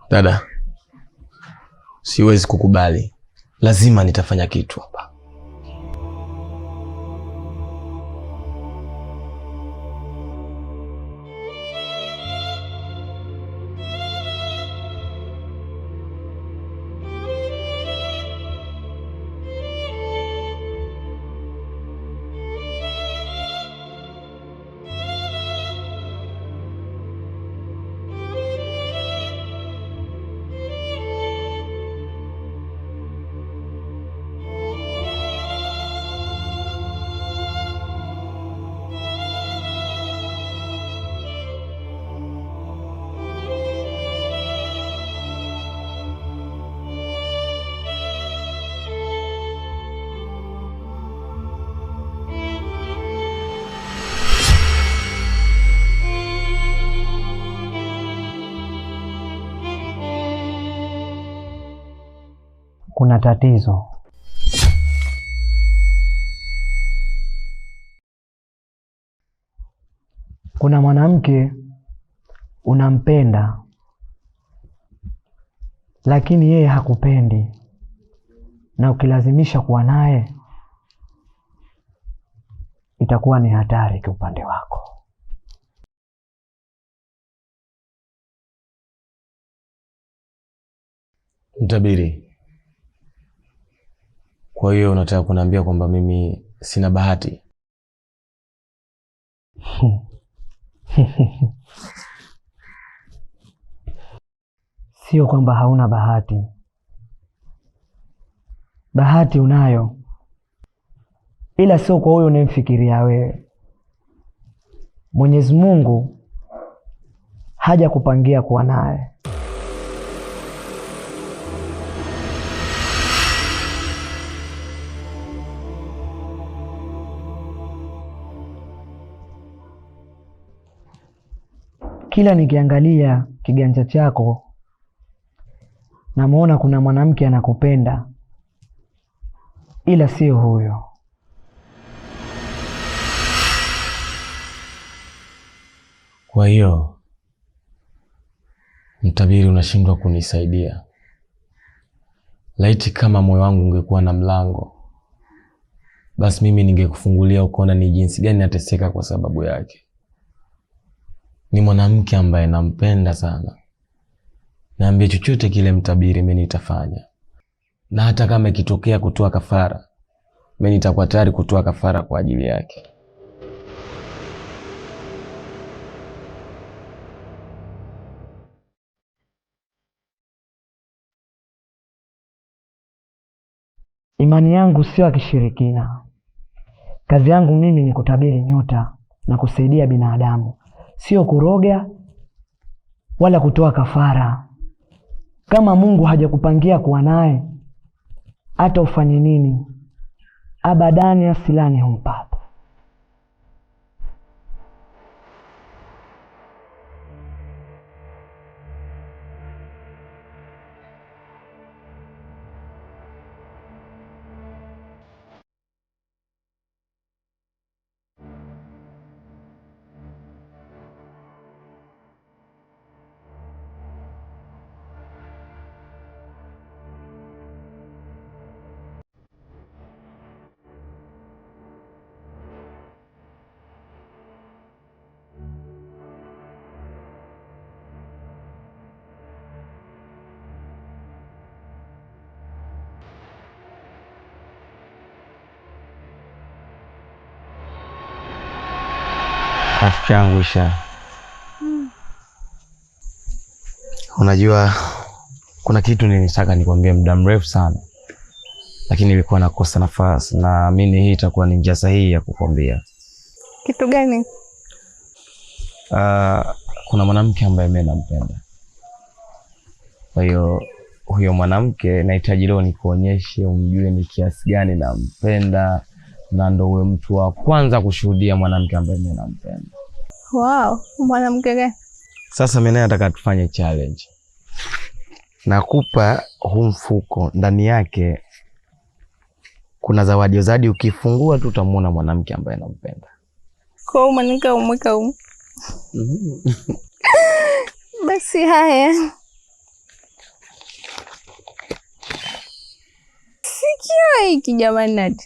Dada, siwezi kukubali, lazima nitafanya kitu hapa. Kuna tatizo. Kuna mwanamke unampenda, lakini yeye hakupendi, na ukilazimisha kuwa naye itakuwa ni hatari kwa upande wako. Mtabiri, kwa hiyo unataka kuniambia kwamba mimi sina bahati? Sio kwamba hauna bahati, bahati unayo, ila sio kwa huyo unayemfikiria wewe. Mwenyezi Mungu haja kupangia kuwa naye. Kila nikiangalia kiganja chako namuona kuna mwanamke anakupenda, ila sio huyo. Kwa hiyo mtabiri, unashindwa kunisaidia? Laiti kama moyo wangu ungekuwa na mlango, basi mimi ningekufungulia ukaona ni jinsi gani nateseka kwa sababu yake. Ni mwanamke ambaye nampenda sana. Naambia chochote kile mtabiri, mimi nitafanya, na hata kama ikitokea kutoa kafara, mimi nitakuwa tayari kutoa kafara kwa ajili yake. Imani yangu sio ya kishirikina. Kazi yangu mimi ni kutabiri nyota na kusaidia binadamu, sio kuroga wala kutoa kafara. Kama Mungu hajakupangia kuwa naye, hata ufanye nini, abadani asilani humpata. Rafiki yangu Isha, unajua kuna kitu nilitaka nikwambie muda mrefu sana, lakini nilikuwa nakosa nafasi. Naamini hii itakuwa ni njia sahihi ya kukwambia. Kitu gani? Kuna mwanamke ambaye mimi nampenda. Kwa hiyo huyo mwanamke nahitaji leo nikuonyeshe, umjue ni kiasi gani nampenda, na ndo uwe mtu wa kwanza kushuhudia mwanamke ambaye mimi nampenda. Wow, mwanamke gani? Sasa mimi naye nataka tufanye challenge. Nakupa huu mfuko, ndani yake kuna zawadi. Zawadi ukifungua tu utamuona mwanamke ambaye nampenda. Kwa hiyo mwanamke umweka humu. Basi haya. Hiki jamani Nadi.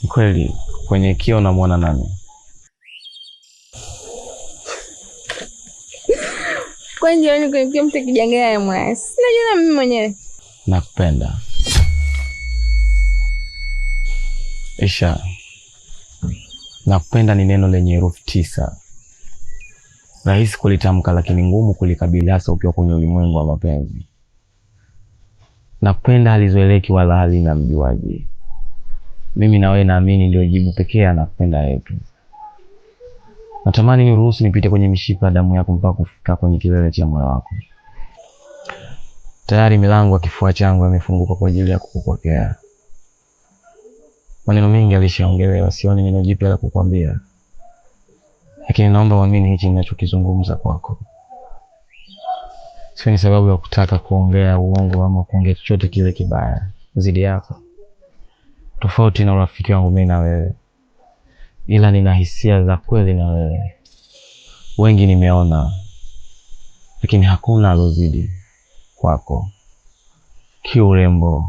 Kweli kwenye kioo unamwona nani? Kwani jioni kwenye kioo mtu akijiangalia ya mwasi. Sinajiona mimi mwenyewe. Nakupenda. Isha, nakupenda ni neno lenye herufi 9. Rahisi kulitamka lakini ngumu kulikabili, hasa ukiwa kwenye ulimwengu wa mapenzi. Nakupenda halizoeleki wala halina mjuaji. Mimi na wewe naamini ndio jibu pekee ya nakupenda yetu. Natamani niruhusu nipite kwenye mishipa ya damu yako mpaka kufika kwenye kilele cha moyo wako. Tayari milango ya kifua changu imefunguka kwa ajili ya kukupokea. Maneno mengi alishaongelewa, sioni neno jipya la kukwambia. Lakini naomba uamini hichi ninachokizungumza kwako. Sio ni sababu ya kutaka kuongea uongo ama kuongea chochote kile kibaya dhidi yako. Tofauti na urafiki wangu mimi na wewe, ila nina hisia za kweli na wewe. Wengi nimeona, lakini hakuna alozidi kwako. Kiurembo,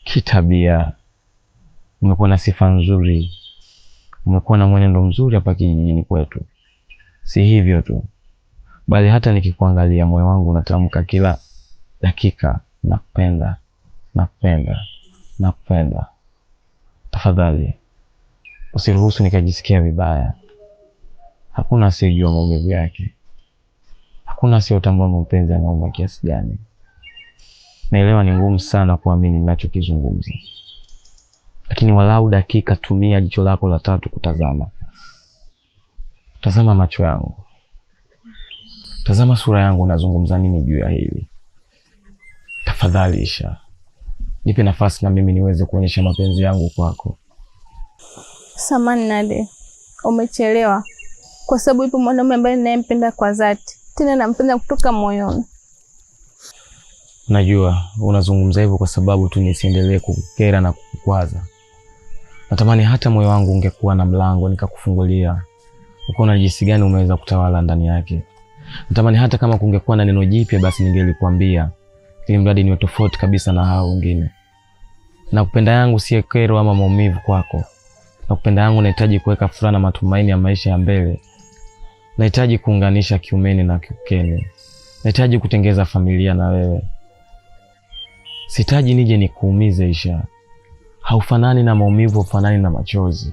kitabia, umekuwa na sifa nzuri, umekuwa na mwenendo mzuri hapa kijijini kwetu. Si hivyo tu, bali hata nikikuangalia moyo wangu unatamka kila dakika, nakupenda, nakupenda, nakupenda. Tafadhali usiruhusu nikajisikia vibaya. Hakuna asiyejua maumivu yake, hakuna asiyotambua mapenzi yanauma kiasi gani. Naelewa ni ngumu sana kuamini ninachokizungumza, lakini walau dakika tumia jicho lako la tatu kutazama. Tazama macho yangu, tazama sura yangu, nazungumza nini juu ya hili? Tafadhali Isha, nipe nafasi na mimi niweze kuonyesha mapenzi yangu kwako. Samahani Nade, umechelewa. Kwa sababu yupo mwanaume ambaye ninayempenda kwa dhati, tena nampenda kutoka moyoni. Najua unazungumza hivyo kwa sababu tu nisiendelee kukukera na kukukwaza. Natamani hata moyo wangu ungekuwa na mlango nikakufungulia, ukaona jinsi gani umeweza kutawala ndani yake. Natamani hata kama kungekuwa na neno jipya basi ningelikwambia, ili mradi niwe tofauti kabisa na hao wengine. Na kupenda yangu si kero ama maumivu kwako. Na kupenda yangu nahitaji kuweka furaha na matumaini ya maisha ya mbele. Nahitaji kuunganisha kiumeni na kiukeni. Nahitaji kutengeza familia na wewe. Sihitaji nije nikuumize Isha. Haufanani na maumivu, haufanani na machozi.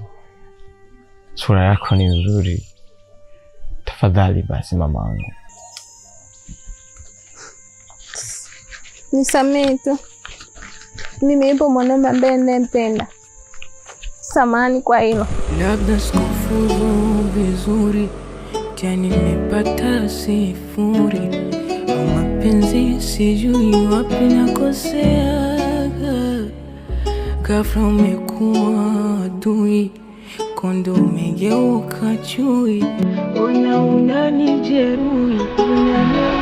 Sura yako ni nzuri. Tafadhali basi mamangu. Nisamehe tu. Mimi yupo mwanaume ambaye ninayempenda. Samahani kwa hilo. Labda sikufuzu vizuri, tena nimepata 0. Au mapenzi sijui wapi nakoseaga. Ghafla umekuwa adui, kondo umegeuka chui. Ona unanijeruhi, unani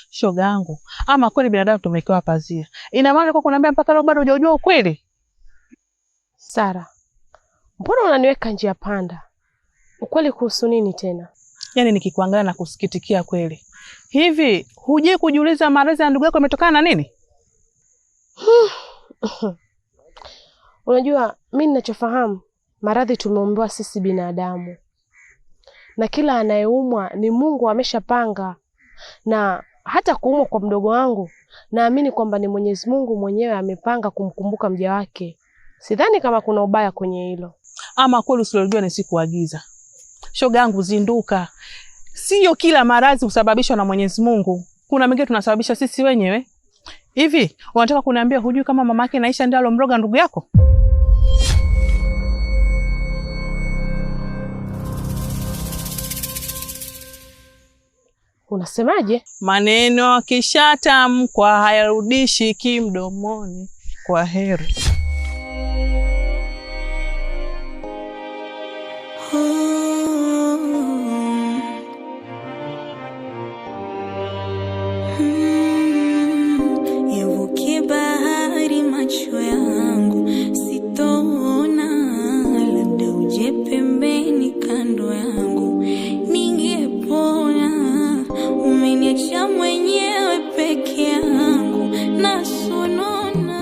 Shoga yangu, ama kweli binadamu tumewekewa pazia. Ina maana kwa kuniambia mpaka leo bado hujajua ukweli? Sara, mbona unaniweka njia panda? Ukweli kuhusu nini tena? Yaani nikikuangalia na kusikitikia kweli. Hivi hujai kujiuliza maradhi ya ndugu yako yametokana na nini? Unajua, mi ninachofahamu, maradhi tumeumbiwa sisi binadamu, na kila anayeumwa ni Mungu ameshapanga, na hata kuumwa kwa mdogo wangu naamini kwamba ni Mwenyezi Mungu mwenyewe amepanga kumkumbuka mja wake. Sidhani kama kuna ubaya kwenye hilo. Ama kweli usilojua ni sikuagiza. Shoga yangu, zinduka. Sio kila maradhi husababishwa na Mwenyezi Mungu. Kuna mengine tunasababisha sisi wenyewe. Hivi unataka kuniambia hujui kama mama yake Naisha ndiye alomroga ndugu yako? Unasemaje? Maneno kishatamkwa hayarudishi kimdomoni. Kwa heri. Yavuke bahari macho yangu sitoona, labda uje pembeni kando yangu ningepona. Umeniacha mwenyewe peke yangu nasonona.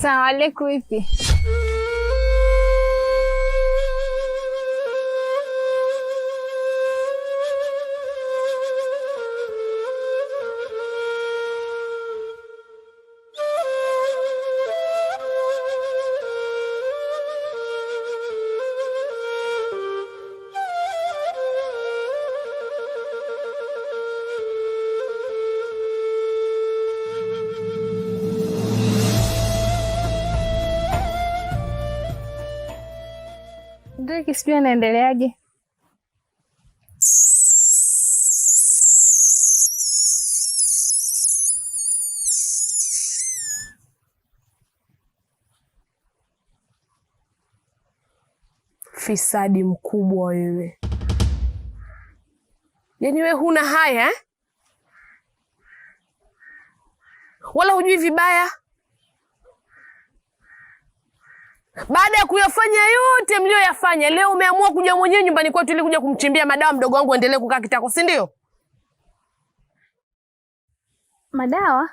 Salamu alaikum, vipi? Drake sijui anaendeleaje. Fisadi mkubwa wewe! Yaani wewe huna haya eh? Wala hujui vibaya. Baada ya kuyafanya yote mlioyafanya, leo umeamua kuja mwenyewe nyumbani kwetu ili kuja kumchimbia madawa mdogo wangu aendelee kukaa kitako, si ndio? Madawa?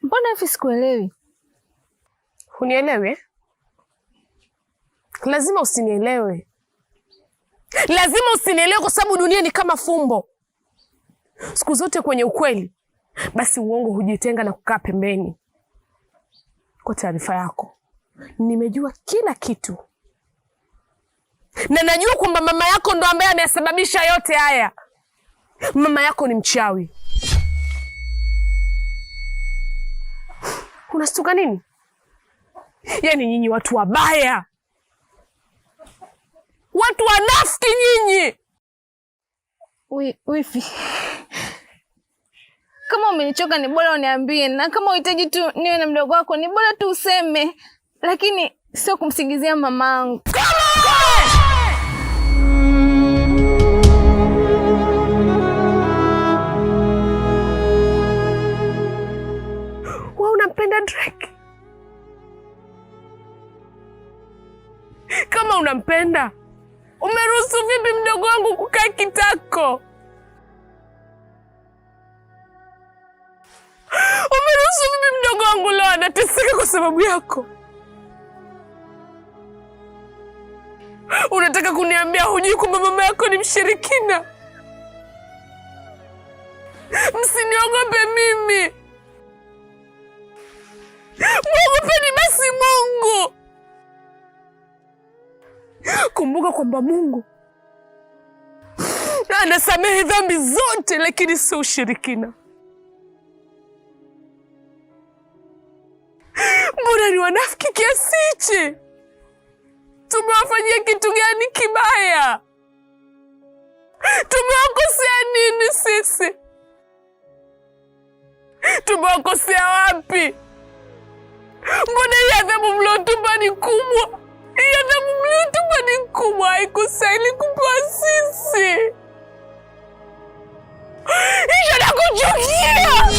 Mbona hivi sikuelewi? Hunielewi eh? Lazima usinielewe, lazima usinielewe kwa sababu dunia ni kama fumbo. Siku zote kwenye ukweli, basi uongo hujitenga na kukaa pembeni. Kwa taarifa yako, nimejua kila kitu na najua kwamba mama yako ndo ambaye ameyasababisha yote haya. Mama yako ni mchawi. Unastuka nini? Yaani nyinyi watu wabaya, watu wanafiki nyinyi. Wifi, kama umenichoka ni bora uniambie, na kama uhitaji tu niwe na mdogo wako ni bora tu useme, lakini sio kumsingizia mamangu. Wewe unampenda Drake? Kama unampenda, umeruhusu vipi mdogo wangu kukaa kitako? Umeruhusu vipi mdogo wangu leo anateseka kwa sababu yako? Unataka kuniambia hujui kwamba mama yako ni mshirikina? Msiniogope mimi, mwogopeni basi Mungu. Kumbuka kwamba Mungu Anasamehe dhambi zote, lakini sio ushirikina. Mbona ni wanafiki kiasi hichi? Tumewafanyia kitu gani kibaya? Tumewakosea nini sisi? Tumewakosea wapi? Mbona hii adhabu mliotupa ni kubwa? Hii adhabu mliotupa ni kubwa, haikustahili kupewa sisi. Isha, nakuchukia.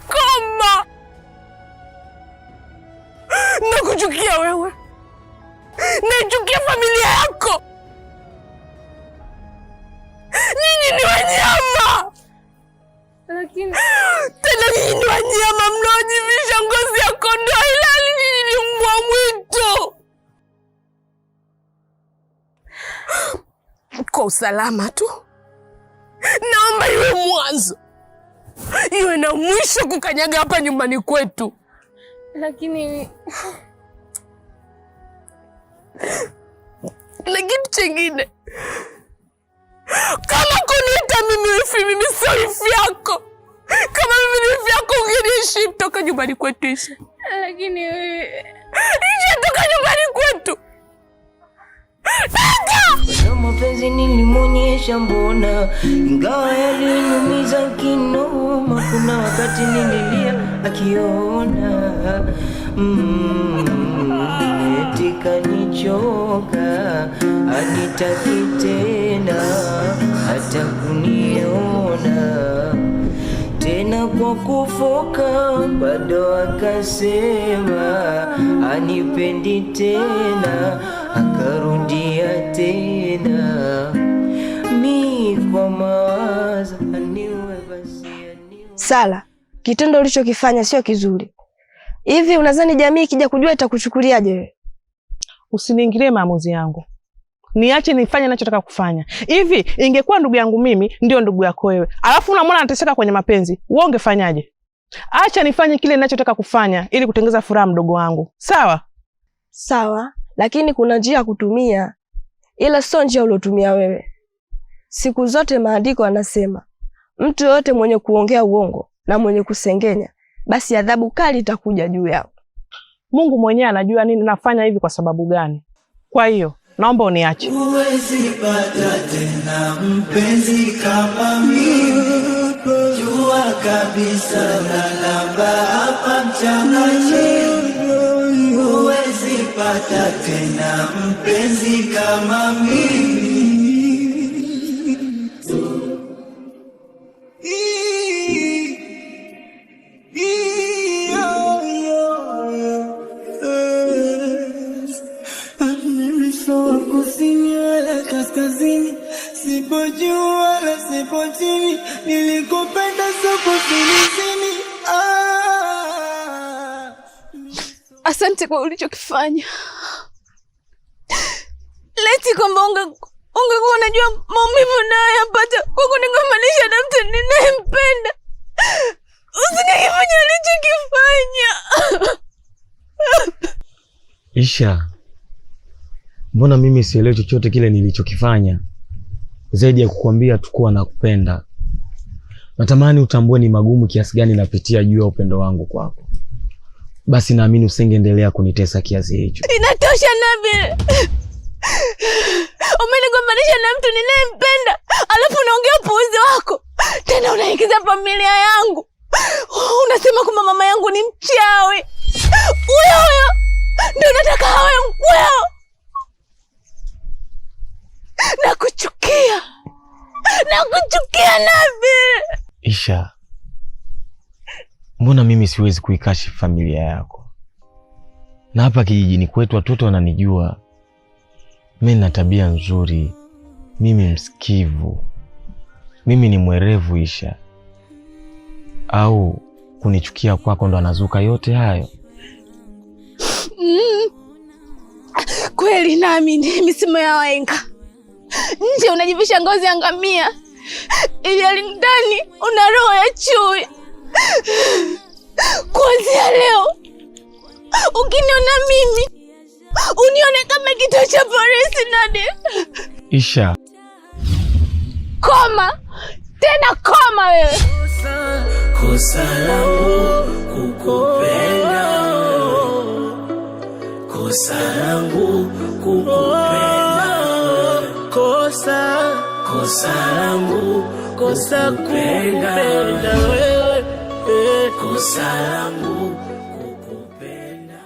Koma! Nakuchukia wewe, naichukia familia yako. Nyinyi ni wanyama, Lakini tena nyinyi ni wanyama mnaojivisha ngozi ya kondoo, ilhali nyinyi ni mbwa mwitu. Kwa usalama tu, naomba iwe mwanzo iwe na mwisho kukanyaga hapa nyumbani kwetu. Lakini na kitu chengine, kama kuniita mimi wifi, mimi sio wifi yako. Kama mimi ni wifi yako, ungeniheshimu. Toka nyumbani kwetu Isha. Lakini Isha, toka nyumbani kwetu. Toka! Mapenzi nilimwonyesha mbona, ingawa yaliniumiza kinoma, kuna wakati nililia akiona eti kanichoka, hanitaki tena hata kuniona tena, kwa kufoka bado akasema hanipendi tena, akarudia tena mi kwa mawazo aniwe basi aniwe. Sala, kitendo ulichokifanya sio kizuri. Hivi unadhani jamii ikija kujua itakuchukuliaje wewe? Usiniingilie maamuzi yangu, niache nifanye ninachotaka kufanya. Hivi ingekuwa ndugu yangu mimi ndio ndugu yako wewe, alafu unamwona anateseka kwenye mapenzi, wewe ungefanyaje? Acha nifanye kile ninachotaka kufanya ili kutengeza furaha mdogo wangu, sawa? Sawa, lakini kuna njia ya kutumia, ila sio njia uliotumia wewe. Siku zote maandiko yanasema mtu yoyote mwenye kuongea uongo na mwenye kusengenya, basi adhabu kali itakuja juu yao. Mungu mwenyewe anajua nini nafanya hivi kwa sababu gani. Kwa hiyo naomba uniache. Huwezi pata tena mpenzi kama mimi, jua kabisa nalamba hapa mchanga chini. Huwezi pata tena mpenzi kama mimi. Mimi sio kusini wala kaskazini, sipo juu wala sipo chini, nilikupenda sio kusilizini. Asante kwa ulichokifanya. Laiti kwamba ungekuwa unajua maumivu unayoyapata kwa kunigombanisha na mtu ninayempenda, usingekifanya ulichokifanya. Isha, mbona mimi sielewi chochote kile nilichokifanya zaidi ya kukuambia tu kuwa nakupenda. Natamani utambue ni magumu kiasi gani napitia juu ya upendo wangu kwako. Basi naamini usingeendelea kunitesa kiasi hicho. Inatosha Nabil. Umenigombanisha na mtu ninayempenda, alafu unaongea upuuzi wako. Tena unaingiza familia yangu. Unasema kwamba mama yangu ni mchawi. Huyo huyo ndio nataka awe mkweo. Nakuchukia. Nakuchukia Nabil. Isha, mbona mimi siwezi kuikashifu familia yako? Na hapa kijijini kwetu watoto wananijua. Mimi nina tabia nzuri, mimi msikivu, mimi ni mwerevu Isha. Au kunichukia kwako ndo anazuka yote hayo? Kweli nami ni misemo ya wahenga. Nje unajivisha ngozi ya ngamia, ili ndani una roho ya chui. Kuanzia leo ukiniona mimi unione kama kituo cha polisi. Nadi. Isha. Koma tena, koma wewe. Kosa langu kukupenda, kosa langu kukupenda, kosa langu kosa kukupenda wewe, kosa langu kukupenda.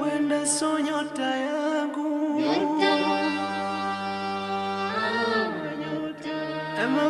Wenda so nyota yangu, ama